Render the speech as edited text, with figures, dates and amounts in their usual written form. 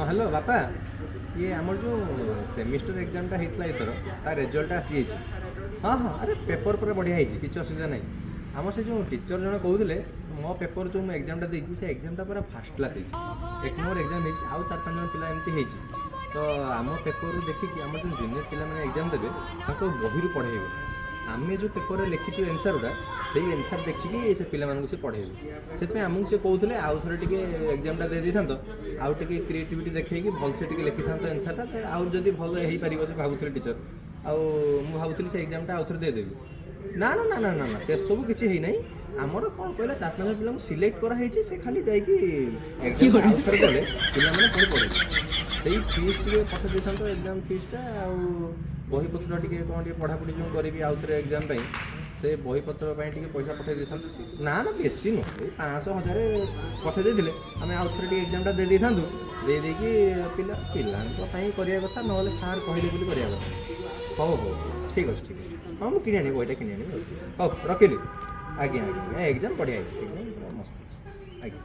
ହଁ, ହ୍ୟାଲୋ ବାପା। ଇଏ ଆମର ଯେଉଁ ସେମିଷ୍ଟର ଏକ୍ଜାମଟା ହେଇଥିଲା ଏଥର, ତା ରେଜଲ୍ଟଟା ଆସିଯାଇଛି। ହଁ, ଆରେ ପେପର୍ ପୁରା ବଢ଼ିଆ ହେଇଛି, କିଛି ଅସୁବିଧା ନାହିଁ। ଆମର ସେ ଯେଉଁ ଟିଚର୍ ଜଣେ କହୁଥିଲେ, ମୋ ପେପର୍ ଯେଉଁ ମୁଁ ଏକ୍ଜାମଟା ଦେଇଛି, ସେ ଏକ୍ଜାମଟା ପୁରା ଫାର୍ଷ୍ଟ କ୍ଲାସ୍ ହେଇଛି, ଏକ ନମ୍ବର ଏକ୍ଜାମ ହେଇଛି। ଆଉ ଚାରି ପାଞ୍ଚ ଜଣ ପିଲା ଏମିତି ହେଇଛି। ତ ଆମ ପେପରରୁ ଦେଖିକି ଆମର ଯେଉଁ ଜୁନିୟର ପିଲାମାନେ ଏକ୍ଜାମ ଦେବେ, ତାଙ୍କ ବହିରୁ ପଢ଼େଇବେ। ଆମେ ଯେଉଁ ପେପରରେ ଲେଖିଛୁ ଏନ୍ସର୍ ଗୁଡ଼ା, ସେଇ ଏନ୍ସର୍ ଦେଖିକି ସେ ପିଲାମାନଙ୍କୁ ସେ ପଢ଼େଇବେ। ସେଥିପାଇଁ ଆମକୁ ସେ କହୁଥିଲେ, ଆଉ ଥରେ ଟିକେ ଏକ୍ଜାମଟା ଦେଇ ଦେଇଥାନ୍ତ, ଆଉ ଟିକେ କ୍ରିଏଟିଭିଟି ଦେଖେଇକି ଭଲସେ ଟିକେ ଲେଖିଥାନ୍ତ ଏନ୍ସର୍ଟା, ଆଉ ଯଦି ଭଲ ହେଇପାରିବ, ସେ ଭାବୁଥିଲେ ଟିଚର୍। ଆଉ ମୁଁ ଭାବୁଥିଲି ସେ ଏକ୍ଜାମଟା ଆଉ ଥରେ ଦେଇଦେବି। ନା ନା ନା ନା ନା ନା, ସେସବୁ କିଛି ହେଇନାହିଁ। ଆମର କ'ଣ କହିଲା, ଚାରି ପାଞ୍ଚ ପିଲାଙ୍କୁ ସିଲେକ୍ଟ କରାହେଇଛି। ସେ ଖାଲି ଯାଇକି ଏକ୍ଜାମ ଆଉ ଥରେ ଦେଲେ ପିଲାମାନେ ପୁଣି ପଢ଼ିବେ। ସେଇ ଫିସ୍ ଟିକେ ପଠେଇ ଦେଇଥାନ୍ତ, ଏକ୍ଜାମ ଫିସ୍ଟା। ଆଉ ବହିପତ୍ର ଟିକେ କ'ଣ ଟିକେ ପଢ଼ାପଢ଼ି ଯେଉଁ କରିବି ଆଉ ଥରେ ଏକ୍ଜାମ ପାଇଁ, ସେ ବହିପତ୍ର ପାଇଁ ଟିକେ ପଇସା ପଠେଇ ଦେଇଥାନ୍ତୁ। ନା ନା, ବେଶୀ ନୁହଁ, ଏଇ 500 1000 ପଠେଇ ଦେଇଥିଲେ ଆମେ ଆଉ ଥରେ ଟିକେ ଏକ୍ଜାମଟା ଦେଇ ଦେଇଥାନ୍ତୁ। ଦେଇ ଦେଇକି ପିଲାଙ୍କ ପାଇଁ କରିବା କଥା, ନହେଲେ ସାର୍ କହିଲେ ବୋଲି କରିବା କଥା। ହଉ ହଉ, ଠିକ୍ ଅଛି, ଠିକ୍ ଅଛି। ହଁ, ମୁଁ କିଣି ଆଣିବି, ବହିଟା କିଣି ଆଣିବି। ହଉ, ରଖିଲି। ଆଜ୍ଞା, ଏକ୍ଜାମ ବଢ଼ିଆ ହେଇଛି, ଏକ୍ଜାମ ପୁରା ମସ୍ତ ହେଇଛି ଆଜ୍ଞା।